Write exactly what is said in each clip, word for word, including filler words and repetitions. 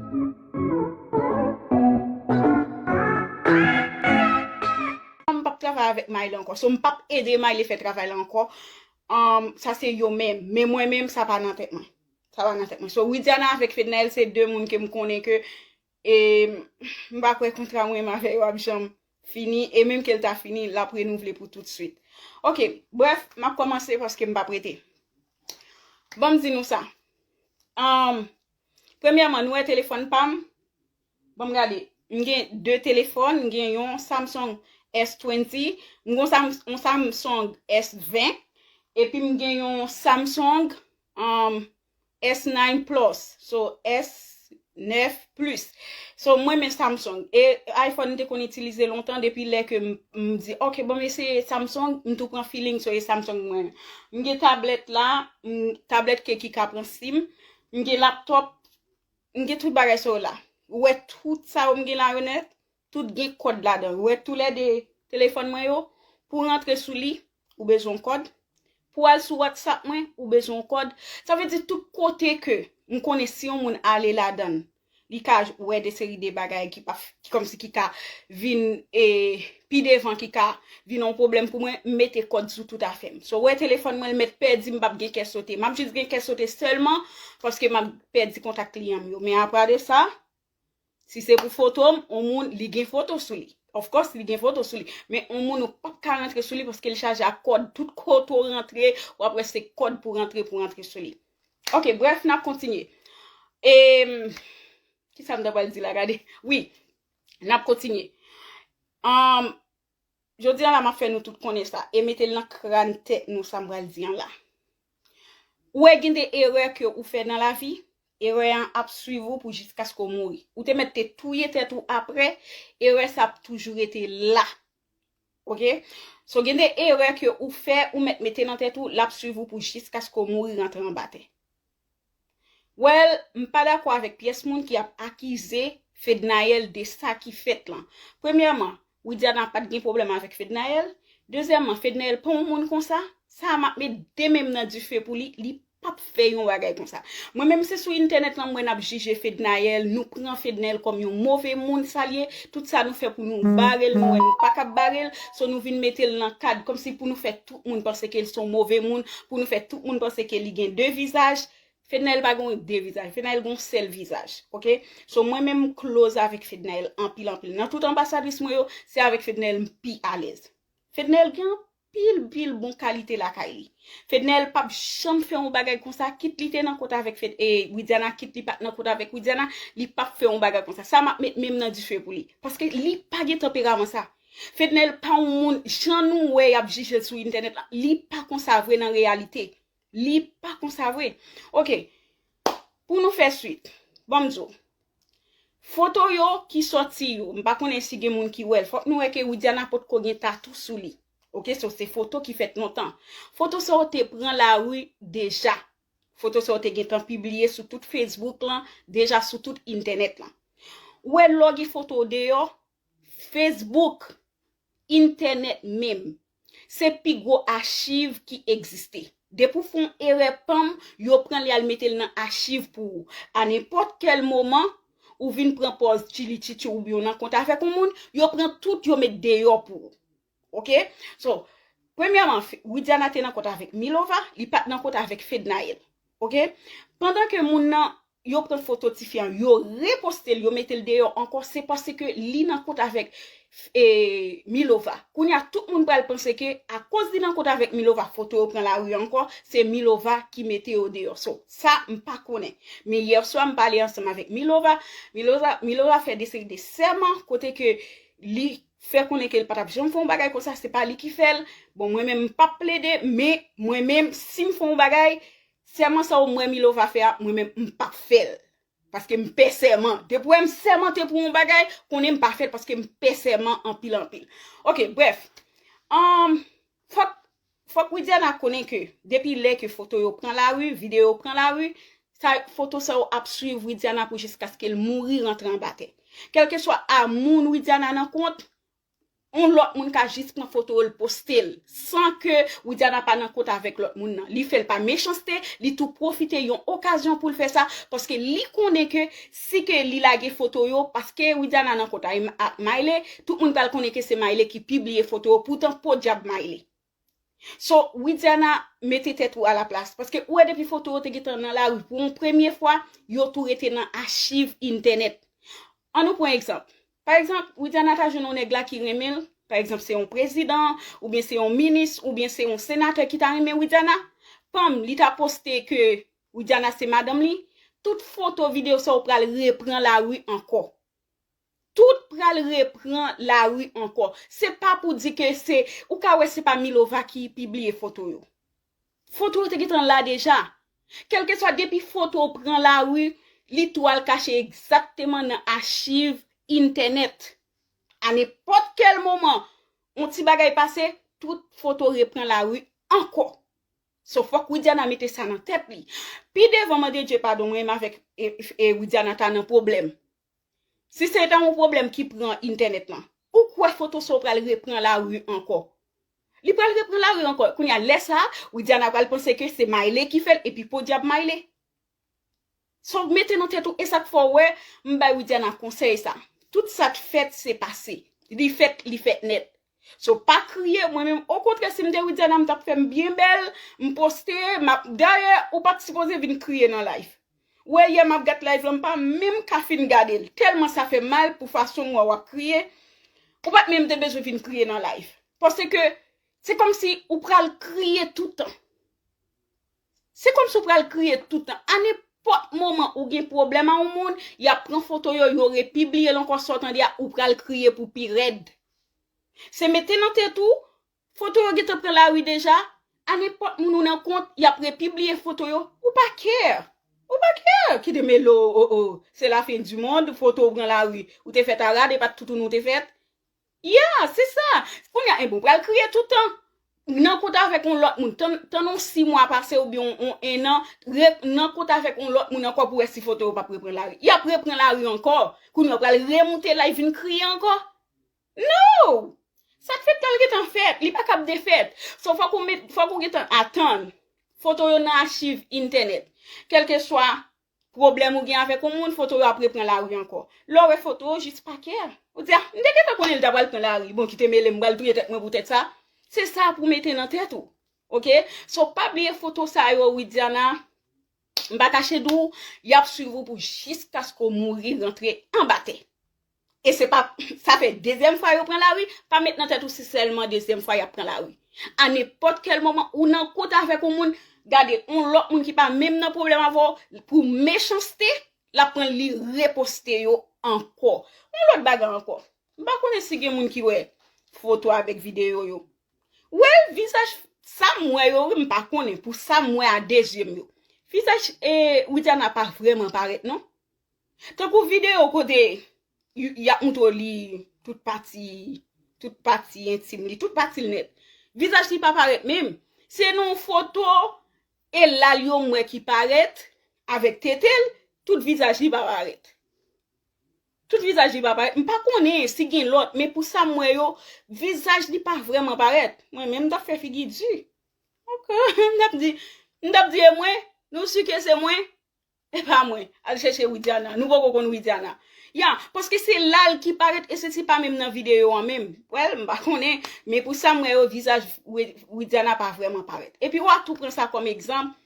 M p ap travay avèk Miley ankò. So, m p ap ede Miley fè travay la ankò. Um, sa se yo menm. Men mwen menm, sa pa nan tèt mwen. Sa pa nan tèt mwen. So, Widiana avèk Fednaelle se de moun ke m konnen ke, e, m pa kwè kontra mwen menm avè yo ap janm fini. E menm ke l ta fini, l ap renouvle pou tout swit. Ok, brèf, m ap kòmanse paske m p ap rete. Ban m di nou sa. Um, premyèman, nou wè telefòn pa m. Ban m gade. M gen de telefòn. M gen yon Samsung S twenty, m gen yon Sam- yon Samsung S ven, epi m gen yon Samsung, um, S nine Plus. So, S nèf Plus. So, mwen men Samsung. E iPhone m te konn itilize lontan, depi lè ke m, m di, ok, bon, m eseye Samsung, m tou pran feeling, so e Samsung mwen. M gen tablèt la, m, tablèt ke ki ka pran sim, m gen laptop, m gen tout bagay sa yo la. Ou wè tout sa yo m gen la yo nèt, tout gen kòd ladan. Ou wè toulède telefòn mwen yo, pou rantre sou li, ou bezwen kòd. Pou al sou WhatsApp mwen, ou bezwen kòd. Sa vle di tout kote ke m konnen si yon moun ale ladan l, li ka wè de seri de bagay ki pa, ki kòmsi ki ka vin, e, pi devan, ki ka vin yon pwoblèm pou mwen, m mete kòd sou tout afè m. So, wè telefòn mwen, l mèt pèdi, m p ap gen kè sote. M ap jis gen kè sote sèlman paske m ap pèdi kontak kliyan m yo. Men apa de sa, si se pou foto m, yon moun, li gen foto sou li. Of course, li gen foto sou li. Men yon moun, ou p ap ka rantre sou li paske l chaje ak kòd. Tout kote w rantre, w ap wè se kòd pou rantre, pou rantre sou li. Ok, brèf, n ap kontinye. E, kisa m ta pral di la, gade? Wi, n ap kontinye. Um, jodi a la, m ap fè nou tout konnen sa. E mete l nan kràn tèt nou, sa m pral di an la. Ou wè gen de erè ke ou fè nan lavi, erè an ap swiv ou pou jiskaske w mouri. Ou te mèt te touye tèt ou apre, erè sa ap toujou rete la. Ok? So, gen de erè ke ou fè, ou mèt mete nan tèt ou, l ap swiv ou pou jiskaske w mouri rantre anba tè. Well, m pa dakò avèk pyès moun ki ap akize Fednaelle de sa ki fèt lan. Premyèman, Widiana pa t gen pwoblèm avèk Fednaelle. Dezyèmman, Fednaelle pa yon moun konsa. Sa a m ap met de men m nan dife pou li, li p ap fè yon bagay konsa. Mwen menm se sou entènèt lan m wè n ap jije Fednaelle, nou pran Fednaelle kòm yon move moun sa l ye, tout sa nou fè pou nou bare l, nou wè nou pa kab bare l, so nou vin mete l nan kad kòmsi pou nou fè tout moun panse ke l se yon move moun, pou nou fè tout moun panse ke li gen de vizaj. Fednaelle pa gen de vizaj. Fednaelle gen yon sèl vizaj. Ok? So, mwen menm, m close avèk Fednaelle anpil, anpil. Nan tout anbasadris mwen yo, se avèk Fednaelle m pi alèz. Fednaelle gen anpil, pil bon kalite lakay li. Fednaelle p ap janm fè yon bagay konsa, kit li te nan kont avèk Fed, e, Widiana, kit li pa t nan kont avèk Widiana, li p ap fè yon bagay konsa. Sa m ap met men m nan dife pou li. Paske li pa gen tanperaman sa. Fednaelle pa yon moun, jan nou wè y ap jije l sou entènèt la, li pa konsa vre nan reyalite. Li pa konsa vre. Ok. Pou nou fè swit, ban m di w. Foto yo ki sòti yo, m pa konnen si gen moun ki wè l. Fòk nou wè ke Widiana potko gen tatou sou li. Ok, so se foto ki fèt lontan. Foto sa yo te pran lari deja. Foto sa yo te gentan pibliye sou tout Facebook lan, deja sou tout entènèt lan. Ou wè lè w gen foto w deyò, Facebook, entènèt menm, se pi gwo achiv ki egziste. Depi w fè yon erè, panm, yo pran li al mete l nan achiv pou ou. A nenpòt kèl moman, ou vin pran pòz tchili tchitchi oubyen w nan kont avèk yon moun, yo pran tout, yo met deyò pou ou. Ok? So, premyèman, F- Widiana te nan kont avèk Milova, li pa t nan kont avèk Fednaelle. Ok? Pandan ke moun nan, yo pran foto tifi an, yo reposte l, yo mete l deyò ankò, se paske li nan kont avèk, e, Milova. Kounye a, tout moun pral panse ke, akoz li nan kont avèk Milova, foto yo pran lari ankò, se Milova ki mete yo deyò. So, sa, m pa konnen. Men yè swa, m pale ansanm avèk Milova. Milova, Milova fè de seri de sèman, kote ke li fè konnen ke l pa t ap janm fè yon bagay konsa, se pa li ki fè l. Bon, mwen menm, m p ap plede, men mwen menm, si m fè yon bagay, sèman sa yo m wè Milova fè a, mwen menm, m p ap fè l. Paske m pè sèman. Depi w wè m sèmante pou yon bagay, konnen m pa fè l paske m pè sèman anpil, anpil. Ok, brèf. Ahn, fòk, fòk Widiana konnen ke depi lè ke foto yo pran lari, videyo yo pran lari, sa, foto sa yo ap swiv Widiana pou jiskaske l mouri, rantre anba tè. Kèlkeswa a moun Widiana nan kont, yon lòt moun ka jis pran foto yo, l poste l, san ke Widiana pa nan kont avèk lòt moun nan. Li fè l pa mechanste, li tou pwofite yon okazyon pou l fè sa, paske li konnen ke si ke li lage foto yo, paske Widiana nan kont ak Maile, tout moun pral konnen ke se Maile ki pibliye foto yo, poutan podyab Maile. So, Widiana mete tèt ou alaplas. Paske ou wè depi foto yo te gentan nan lari pou yon premye fwa, yo tou rete nan achiv entènèt. An nou pran egzanp. Pa egzanp, Widiana ta jwenn yon nèg la ki renmen l, pa egzanp, se yon prezidan, oubyen se yon minis, oubyen se yon senatè ki ta renmen Widiana. Panm, li ta poste ke Widiana se madanm li. Tout foto, videyo sa yo pral repran lari ankò. Tout pral repran lari ankò. Se pa pou di ke se, ou ka wè se pa Milova ki pibliye foto yo. Foto yo te gentan la deja. Kèlkeswa depi foto pran lari, li tou al kache egzakteman nan achiv entènèt. A nenpòt kèl moman, yon ti bagay pase, tout foto repran lari ankò. So, fòk Widiana mete sa nan tèt li. Pi devan, mande Dye padon, mwen menm avèk e, e, Widiana ta nan pwoblèm. Si se ta yon pwoblèm ki pran entènèt lan, ou kwè foto sa yo pral repran lari ankò? Li pral repran lari ankò. Kounye a, lè sa a, Widiana pral panse ke se Maile ki fè l, epi podyab Maile. So, mete nan tèt ou, e sa k fè w wè, m bay Widiana konsèy sa. Tout sa t fèt, se pase. Li fèt, li fèt nèt. So, pa kriye, mwen menm, okontrè, si m te Widiana, m t ap fè m byen bèl, m poste, m ap, dayè, ou pa t sipoze vin kriye nan live. Ou wè, yè m ap gad live lan, m pa menm ka fin gade l. Tèlman sa fè mal pou fason m wè w ap kriye. Ou pa t menm te bezwen vin kriye nan live. Paske, se kòmsi ou pral kriye toutan. Se kòmsi w pral kriye toutan. A nenpòt moman ou gen pwoblèm a yon moun, y ap pran foto yo, yo repibliye l ankò, sa w tande a, ou pral kriye pou pi rèd. Se mete nan tèt ou, foto yo gentan pran lari deja, a nenpòt moun ou nan kont, y ap repibliye foto yo, ou pa care. Ou pa care. Kite mele w, o, o, se la fen di mond, foto w pran lari, ou te fèt a rad, e pa t toutouni w te fèt. Ya, se sa. Kounye a, enben, ou pral kriye toutan. Nan kont avèk yon lòt moun, tann, tann yon sis mwa pase oubyen yon, yon ennan, re, nan kont avèk yon lòt moun ankò pou wè si foto yo p ap repran lari. Y ap repran lari ankò. Kounye a, ou pral remoute la, vin kriye ankò. No! Sa k fèt la, l gentan fèt. Li pa kab defèt. So, fòk ou met, fòk ou gentan atann. Foto yo nan achiv entènèt. Kèlkeswa pwoblèm ou gen avèk yon moun, foto yo ap repran lari ankò. Lè w wè foto yo, jis pa care. Ou di, a, m te gentan konnen l ta pral pran lari. Bon, kite mele m, m pral touye tèt mwen pou tèt sa. Se sa pou mete nan tèt ou. Oke? So, pa bliye foto sa yo, Widiana. M pa kache di w, y ap swiv ou pou jiskaske w mouri rantre anba tè. E se pa, sa fè dezyèm fwa yo pran lari, pa met nan tèt ou se sèlman dezyèm fwa y ap pran lari. A nenpòt kèl moman, ou nan kont avèk yon moun, gade, yon lòt moun ki pa menm nan pwoblèm avè w, pou mechanste, l ap pran li reposte yo ankò. Yon lòt bagay ankò. M pa konnen si gen moun ki wè foto avèk videyo yo. Well, vizaj, sa m wè yo, wi, m pa konnen, pou sa m wè a de zye m yo. Vizaj, e, Widiana pa vrèman parèt, non. Tankou videyo kote y, y ap montre w li tout pati, tout pati entim li, tout pati l nèt. Vizaj li pa parèt menm. Se nan yon foto, e lal yo m wè ki parèt, avèk tete l, tout vizaj li pa parèt. Tout vizaj li pa parèt. M pa konnen si gen lòt, men pou sa m wè yo, vizaj li pa vrèman parèt. Mwen menm, m t ap fè figi di. Ok, m t ap di, m t ap di e mwen, nou si ke se mwen? E pa mwen. Al chèche Widiana. Nou poko konn Widiana. Ya, paske se lal ki parèt e se ti pa menm nan videyo an menm. Well, m pa konnen, men pou sa m wè yo, vizaj Wi-, Widiana pa vrèman parèt. Epi w a tou pran sa kòm egzanp.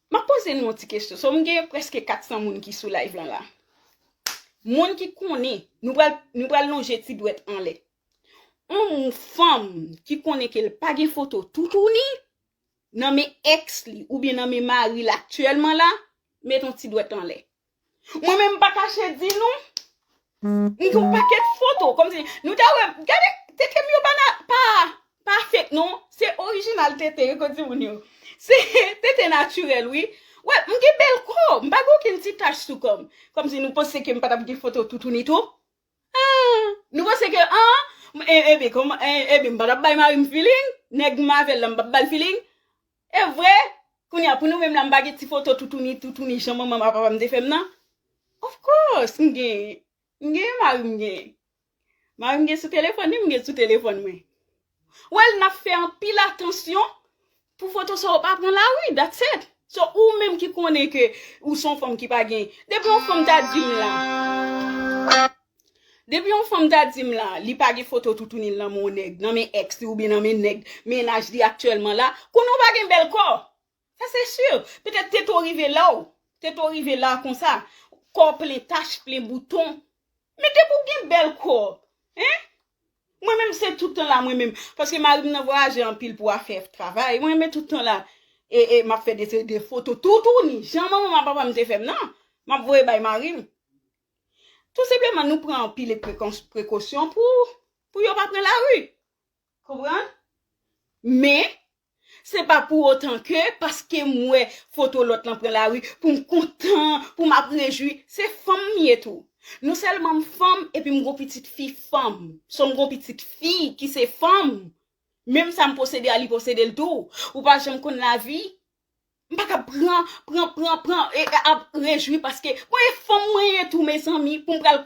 M ap poze nou yon ti kesyon. So, m gen prèske kat san moun ki sou live lan la. Moun ki konnen, nou pral, nou pral lonje ti dwèt anlè. Yon fanm ki konnen ke l pa gen foto toutouni nan men èks li oubyen nan men mari l aktyèlman la, met yon ti dwèt anlè. Mwen menm m pa kache di nou, m gen yon pakèt foto, kòmsi, nou ta wè, gade, tete m yo pa na, pa, pa fake non, se orijinal tete, wi, kot di moun yo. Se tete natirèl, wi. Wè, m gen bèl kò, m pa gen okenn ti tach sou kò m. Kòmsi nou panse ke m pa t ap gen foto toutouni tou? Ah, nou panse ke, ah, e, ebyen, kòman, e, ebyen, m pa t ap bay mari m feeling, nèg m avè l la, m p ap ba l feeling. E vre, kounye a, pou nou menm la, m pa gen ti foto toutouni, toutouni, jan manman m ak papa m te fè m nan. Of course, m gen, m gen mari m gen. Mari m gen sou telefòn li, m gen sou telefòn mwen. Well, n ap fè anpil atansyon pou foto sa yo pa pran lari, that's it. So, ou menm ki konnen ke ou se yon fanm ki pa gen, depi yon fanm ta di m la, depi yon fanm ta di m la, li pa gen foto toutouni l nan men yon nèg, nan men ex li oubyen nan men nèg mennaj li aktyèlman la, konnen w pa gen bèl kò. Sa se si. Petèt tete w rive la w, tete w rive la konsa, kò w plen tach, plen bouton. Men depi w gen bèl kò, hein? Mwen menm se tout tan la, mwen menm. Paske mari m nan vwayaje anpil pou afè travay. Mwen menm tout tan la, e, e, m ap fè de, de foto toutouni. Jan manman m ak papa m te fè m nan, m ap voye bay mari m. Tou senpleman, nou pran anpil prekos-, prekosyon pou, pou yo pa pran lari. Konprann? Men, se pa pou otan ke, paske m wè foto lòt lan pran lari, pou m kontan, pou m ap rejwi. Se fanm m ye tou. Non sèlman m fanm, epi m gon pitit fi fanm. So m gon pitit fi ki se fanm. Menm sa m posede a, li posede l tou. Ou pa janm konn lavi. M pa ka pran, pran, pran, pran, e, e, ap rejwi paske mwen e fanm mwen ye tou, mezanmi, pou m pral